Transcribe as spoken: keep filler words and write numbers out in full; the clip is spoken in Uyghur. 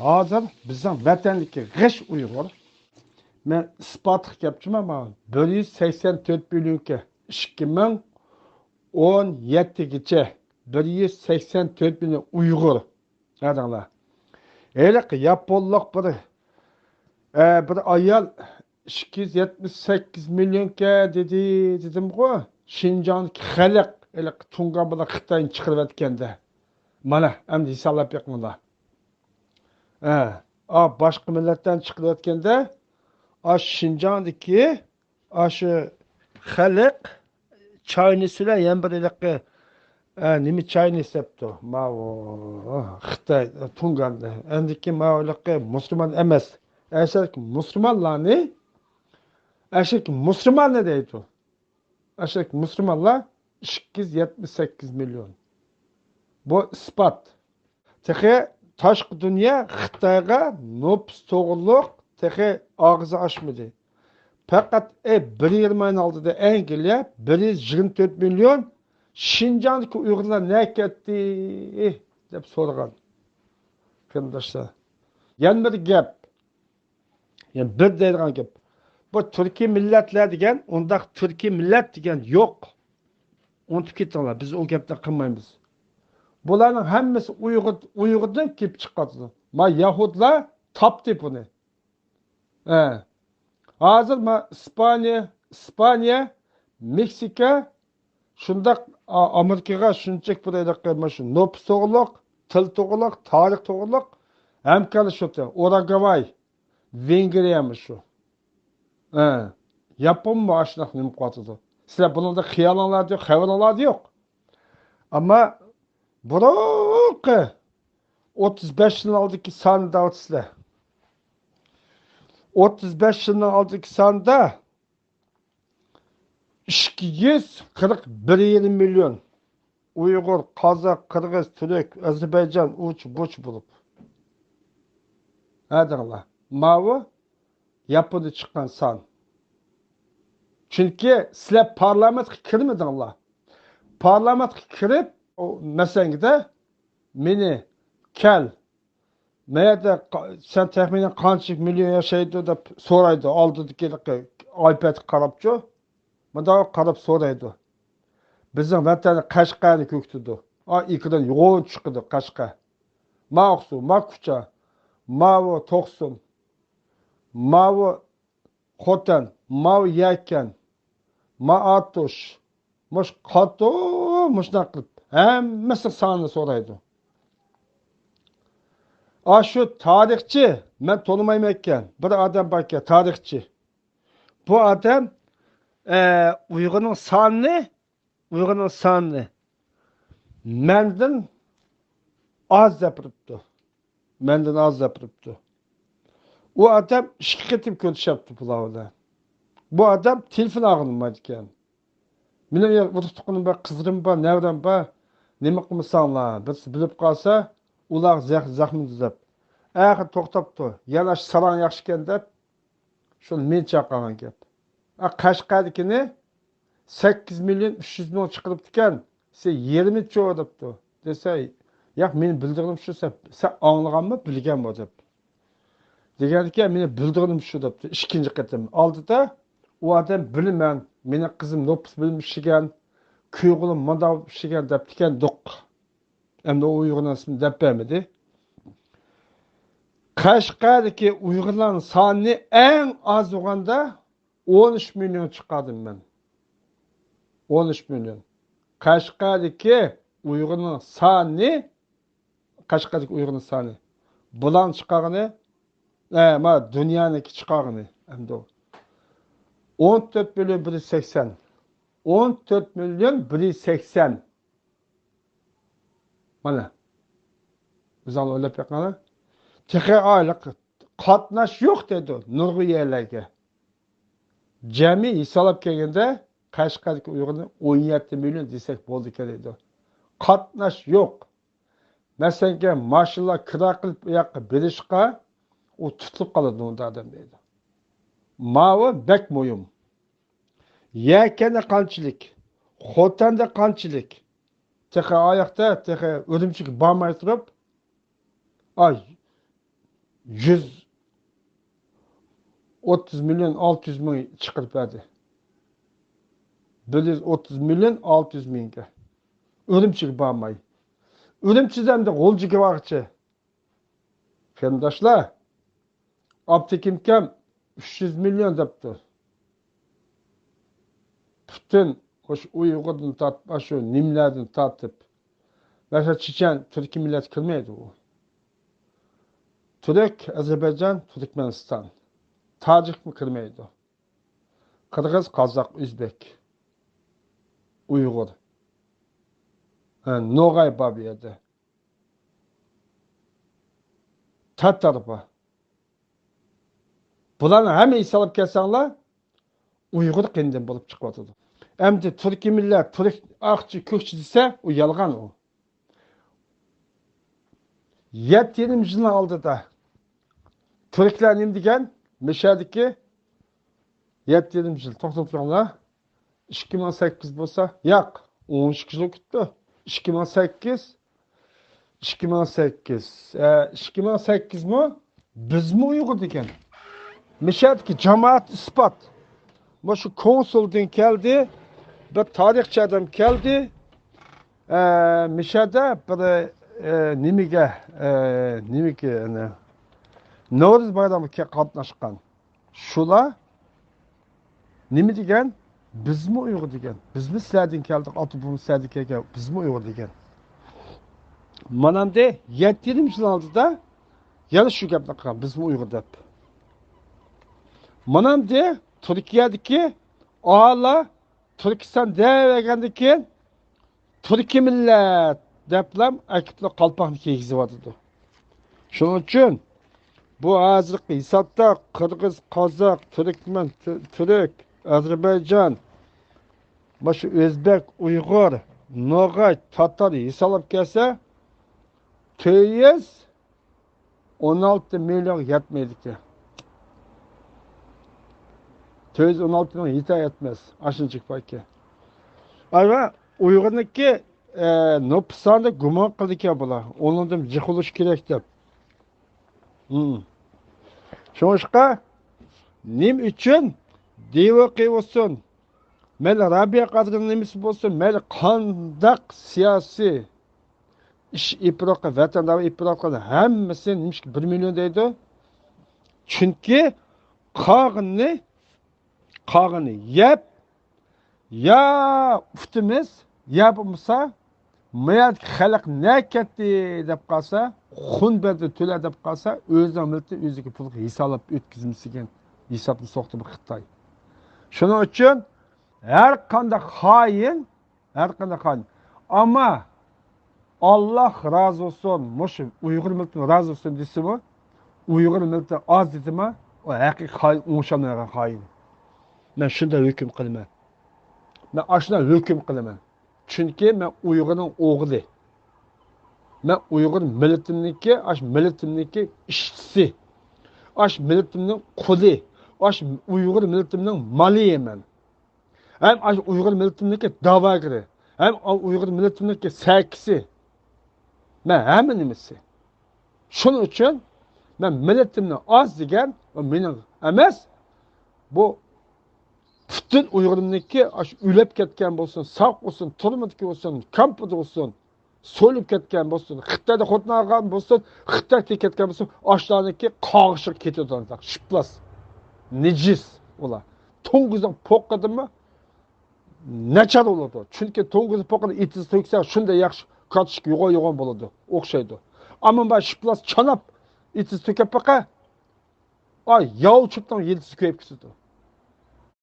ھازىر بىزنىڭ ۋەتەندىكى غەش ئۇيغۇر، مەن ئىسپاتلىق گەپچىمەن، مانا بىر يۈز سەكسەن تۆت مىليونكى، ئىككى مىڭ ئون يەتتىگىچە بىر يۈز سەكسەن تۆت مىليون ئۇيغۇر. قاراڭلار. ھېلىقى ياپونلۇق بىر، ئە، بىر ئايال ئىككى يۈز يەتمىش سەككىز مىليونكەن دېدى، دېدىمغۇ. شىنجاڭدىكى خەلق ھېلىقى تۇڭگان بىلەن خىتاينى چىقىرىۋەتكەندە. مانا، ئەمدى ھېسابلاپ بېقىڭلار. ھە، ئا، باشقا مىللەتلەرنى چىقىرىۋەتكەندە، ئا، شىنجاڭدىكى ئاشۇ خەلق چاينىسلار يەنە بىر ھېلىقى، ئە، نېمە چاينىس دەپتۇ؟ ماۋۇ خىتاي، تۇڭگاندا. ئەندىكى ماۋۇ ھېلىقى مۇسۇلمان ئەمەس. ئەشەك مۇسۇلمانلارنى، ئەشەك مۇسۇلماننى دەيدۇ. ئەشەك مۇسۇلمانلار ئىككى يۈز يەتمىش سەككىز مىليون. بۇ ئىسپات. تېخى تاشقى دۇنيا خىتايغا نوپۇس توغرۇلۇق تېخى ئاغزى ئاچمىدى. پەقەت، ئەي، بىر يېرىم ئاينىڭ ئالدىدا ئەنگلىيە بىر يۈز يىگىرمە تۆت مىليون شىنجاڭدىكى ئۇيغۇرلار نەگە كەتتى دەپ سورىغان. قېرىنداشلار، يەنە بىر گەپ. يەنى بىر دەيدىغان گەپ. بۇ تۈركىي مىللەتلەر دېگەن، ئۇنداق تۈركىي مىللەت دېگەن يوق. ئۇنتۇپ كېتىڭلار، بىز ئۇ گەپنى قىلمايمىز. بۇلارنىڭ ھەممىسى ئۇيغۇر، ئۇيغۇردىن كېلىپ چىقىۋاتىدۇ. ما يەھۇدلار تاپتى بۇنى. ھە. ھازىر ما ئىسپانىيە، ئىسپانىيە، مېكسىكا، شۇنداق ئا-، ئامېرىكىغا شۇنچىلىك بىر ھېلىقى مۇشۇ نوپۇس توغرۇلۇق، تىل توغرۇلۇق، تارىخ توغرۇلۇق ھەمكارلىشىۋاتىدۇ. ئۇراگۋاي، ۋېنگرىيەمۇ شۇ. ھە. ياپونمۇ ئاشۇنداق نېمە قىلىۋاتىدۇ. سىلەر بۇنىڭدا خىيالىڭلاردا يوق، خەۋىرىڭلاردا يوق. ئەمما بۇرۇنقى ئوتتۇز بەش يىلنىڭ ئالدىدىكى ساندا ئوتتۇز بەش يىلنىڭ ئالدىدىكى ساندا ئىككى يۈز قىرىق بىر يېرىم مىليون ئۇيغۇر، قازاق، قىرغىز، تۈرك، ئەزەربەيجان، ئۇچ، بۇچ بولۇپ. ھە دەڭلار. ماۋۇ ياپوندا چىققان سان. چۈنكى سىلەر پارلامېنتقا كىرمىدىڭلار. پارلامېنتقا كىرىپ، ئۇ مەسەنگىدە مېنى كەل، مەيەردە قا-، سەن تەخمىنەن قانچە مىليون ياشايدۇ دەپ سورايدۇ. ئالدىدىكى ئايپەدكە قاراپچۇ، مۇنداق قاراپ سورايدۇ. بىزنىڭ ۋەتەن قەشقەرنى كۆكتىدۇ. ئا، ئېكران يوغان چىقىدۇ قەشقەر. ماقسۇ، ماكۇچا، ماۋۇ توقسۇن، ماۋۇ خوتەن، ماۋۇ يەكەن، مائاتۇش، مۇش قاتۇ، مۇشۇنداق قىلىپ ھەممىسى سانىنى سورايدۇ. ئاشۇ تارىخچى، مەن تونۇمايمەن ئىكەن، بىر ئادەم باركەن، تارىخچى. بۇ ئادەم، ئە، ئۇيغۇرنىڭ سانىنى، ئۇيغۇرنىڭ سانىنى مەندىن ئاز دەپ بېرىپتۇ. مەندىن ئاز دەپ بېرىپتۇ. ئۇ ئادەم ئىككى قېتىم كۆرۈشۈپتۇ بۇلار بىلەن. بۇ ئادەم تېلېفون ئالغىلى بولمايدىكەن. مېنىڭ يەنە ئۇرۇق تۇغقىنىم بار، قىزلىرىم بار، نەۋرەم بار. نېمە قىلمىساڭلار، بىرسى بىلىپ قالسا، ئۇلارغا زەخ-، زەخمىتى دەپ. ئاخىرى توختاپتۇ. يەنە شۇ ساراڭ ياخشىكەن دەپ، شۇنى مېنى چاقىرغان گەپ. ئا، قەشقەردىكىنى سەككىز مىليون ئۈچ يۈز مىڭ چىقىرىپتىكەن، سەن يېرىمىچۇ دەپتۇ. دېسە، ياق، مېنى بىلدۈرگىنىم شۇ، سەن، سەن ئاڭلىغانمۇ، بىلگەنمۇ دەپ. دېگەنكەن، مېنى بىلدۈرگىنىم شۇ دەپتۇ. ئىككىنچى قېتىم ئالدىدا ئۇ ئادەم بىلىمەن، مېنىڭ قىزىم نوپۇس بۆلۈمى ئىشلىگەن، كۈيئوغلۇم مۇنداق ئىشلىگەن دەپتىكەن، دوق. ئەمدى ئۇ ئۇيغۇرنىڭ ئىسمىنى دەپ بەرمىدى. قەشقەردىكى ئۇيغۇرلارنىڭ سانى ئەڭ ئاز بولغاندا ئون ئۈچ مىليون چىقاردىم مەن. ئون ئۈچ مىليون. قەشقەردىكى ئۇيغۇرنىڭ سانى، قەشقەردىكى ئۇيغۇرنىڭ سانى. بۇلارنىڭ چىقارغىنى، ئە، ما دۇنيانىڭكى چىقارغىنى ئەمدى ئۇ. ئون تۆت مىليون بىر يۈز سەكسەن. ئون تۆت مىليون بىر يۈز سەكسەن. مانا. ئۆزۈڭلار ئويلاپ بېقىڭلار. تېخى ئايلىق قاتناش يوق دەيدۇ نۇرغۇن يەرلەرگە. جەمئىي ھېسابلاپ كەلگەندە، قەشقەردىكى ئۇيغۇرنى ئون يەتتە مىليون دېسەك بولىدىكەن دەيدۇ. قاتناش يوق. مەسىلەنكى، ماشىنىلار كىرا قىلىپ ئۇ ياققا بېرىشقا، ئۇ تۇتۇلۇپ قالىدۇ ئۇنداق ئادەم دەيدۇ. ماۋۇ بەك مۇھىم. يەكەندە قانچىلىك؟ خوتەندە قانچىلىك؟ تېخى ئاياقتا، تېخى ئۈرۈمچىگە بارماي تۇرۇپ، ئاي، يۈز ئوتتۇز مىليون ئالتە يۈز مىڭ چىقىرىپ بەردى. بىر يۈز ئوتتۇز مىليون ئالتە يۈز مىڭگە. ئۈرۈمچىگە بارماي. ئۈرۈمچىدە ئەمدى غۇلجىغا بارغۇچە. قېرىنداشلار، ئابدۇكېرىم ئۇچ يۈز مىليون دەپتۇ. پۈتۈن مۇشۇ ئۇيغۇردىن تارتىپ، شۇ نېمىلەردىن تارتىپ، مەسىلەن، چېچەن تۈركىي مىللەت كىرمەيدۇ ئۇ. تۈرك، ئەزەربەيجان، تۈركمەنىستان، تاجىكمۇ كىرمەيدۇ. قىرغىز، قازاق، ئۆزبېك، ئۇيغۇر، ھە، نوغاي بار بۇ يەردە. تاتار بار. بۇلارنى ھەممە ھېسابلاپ كەلسەڭلار، ئۇيغۇر قېنىدىن بولۇپ چىقىۋاتىدۇ. ئەمدى تۈركىي مىللەت، تۈرك ئاقچى، كۆكچى دېسە، ئۇ يالغان ئۇ. يەتتە يېرىم يىلنىڭ ئالدىدا تۈركلەر نېمە دېگەن؟ مىشەدىكى يەتتە يېرىم يىل توختاپ تۇرۇڭلار. ئىككى مىڭ سەككىز بولسا، ياق، ئون ئىككى يىل ئۆتۈپتۇ. ئىككى مىڭ سەككىز، ئىككى مىڭ سەككىز، ئە، ئىككى مىڭ سەككىزمۇ بىزمۇ ئۇيغۇر دېگەن. مىشەدىكى جامائەت ئىسپات. مۇشۇ كونسۇلدىن كەلدى، بىر تارىخچى ئادەم كەلدى. ئە، مىشەدە بىر، ئە، نېمىگە، ئە، نېمىگە، ئەنە، نورۇز بايرامىغا قاتناشقان. شۇلار نېمە دېگەن؟ بىزمۇ ئۇيغۇر دېگەن. بىزمۇ سىلەردىن كەلدۇق، ئاتا بوۋىمىز سىلەردىن كەلگەن، بىزمۇ ئۇيغۇر دېگەن. مانا ئەمدى يەتتە يېرىم يىل ئالدىدا يەنە شۇ گەپنى قىلغان، بىزمۇ ئۇيغۇر دەپ. مانا ئەمدى تۈركىيەدىكى ئالا تۈركىستان دەۋەرگەندىن كېيىن، تۈركىي مىللەت دەپلا ئەكىپلا قالپاقنى كىيگۈزۈۋاتىدۇ. شۇنىڭ ئۈچۈن بۇ ھازىرقى ھېسابتا قىرغىز، قازاق، تۈركمەن، تۈ-، تۈرك، ئەزەربەيجان، مۇشۇ ئۆزبەك، ئۇيغۇر، نوغاي، تاتار ھېسابلاپ كەلسە، تۆت يۈز ئون ئالتە مىليونغا يەتمەيدىكەن. تۆت يۈز ئون ئالتە مىليون يېتەر يەتمەس، ئاشۇنچىلىك باركەن. ئايۋا، ئۇيغۇرنىڭكى، ئە، نوپۇس سانىدا گۇمان قىلىدىكەن بۇلار. ئۇنىڭدىن جىق بولۇش كېرەك دەپ. ھىم. شۇڭلاشقا نېمە ئۈچۈن دىۋوقى بولسۇن، مەيلى رابىيە قادىرنىڭ نېمىسى بولسۇن، مەيلى قانداق سىياسىي ئىش ئېلىپ بېرىۋاتقان، ۋەتەندە ئېلىپ بېرىۋاتقان ھەممىسى نېمىشقا بىر مىليون دەيدۇ؟ چۈنكى قالغىنىنى، قالغىنى يەپ، يا ئۇتىمىز، يا بولمىسا، ما يەردىكى خەلق نەگە كەتتى دەپ قالسا، خۇن بەدىلى تۆلە دەپ قالسا، ئۆزىنىڭ مىللىتى ئۆزىگە پۇلغا ھېسابلاپ ئۆتكۈزمىسىگەن ھېسابنى سوقتى بۇ خىتاي. شۇنىڭ ئۈچۈن ھەر قانداق خائىن، ھەر قانداق خائىن. ئەمما ئاللاھ رازى بولسۇن، مۇشۇ ئۇيغۇر مىللىتىدىن رازى بولسۇن دېسىمۇ، ئۇيغۇر مىللىتى ئاز دېدىمۇ، ئۇ ھەقىقىي خائىن، ئوڭشالمايدىغان خائىن. مەن شۇنداق ھۆكۈم قىلىمەن. مەن ئاشۇنداق ھۆكۈم قىلىمەن. چۈنكى مەن ئۇيغۇرنىڭ ئوغلى. مەن ئۇيغۇر مىللىتىمنىڭكى، ئاشۇ مىللىتىمنىڭكى ئىشچىسى. ئاشۇ مىللىتىمنىڭ قۇلى. ئاشۇ ئۇيغۇر مىللىتىمنىڭ مالى مەن. ھەم ئاشۇ ئۇيغۇر مىللىتىمنىڭكى داۋاگىرى، ھەم ئۇيغۇر مىللىتىمنىڭكى سەكىسى. مەن ھەممە نېمىسى. شۇنىڭ ئۈچۈن مەن مىللىتىمنى ئاز دېگەن، ئۇ مېنىڭ ئەمەس، بۇ پۈتۈن ئۇيغۇرۇمنىڭكى، ئاشۇ ئۆلۈپ كەتكەن بولسۇن، ساق بولسۇن، تۈرمىدىكى بولسۇن، كامپىدا بولسۇن، سويۇلۇپ كەتكەن بولسۇن، خىتايدا خوتۇن ئالغان بولسۇن، خىتايدا كەتكەن بولسۇن، ئاشۇلارنىڭكى قاغىشىغا كېتىدۇ، شىپلاس، نىجىس ئۇلار. توڭگۇزنىڭ پوقىدىمۇ ناچار بولىدۇ. چۈنكى توڭگۇز پوقىنى ئېتىز تۆكسە، شۇنداق ياخشى كارتوشكا يوغان-يوغان بولىدۇ، ئوخشايدۇ. ئەمما بۇ شىپلاس چاناپ ئېتىز تۆكۈپ باقە، ئاي، ياۋ چۆپنىڭ يىلتىزى كۆيۈپ كېتىدۇ.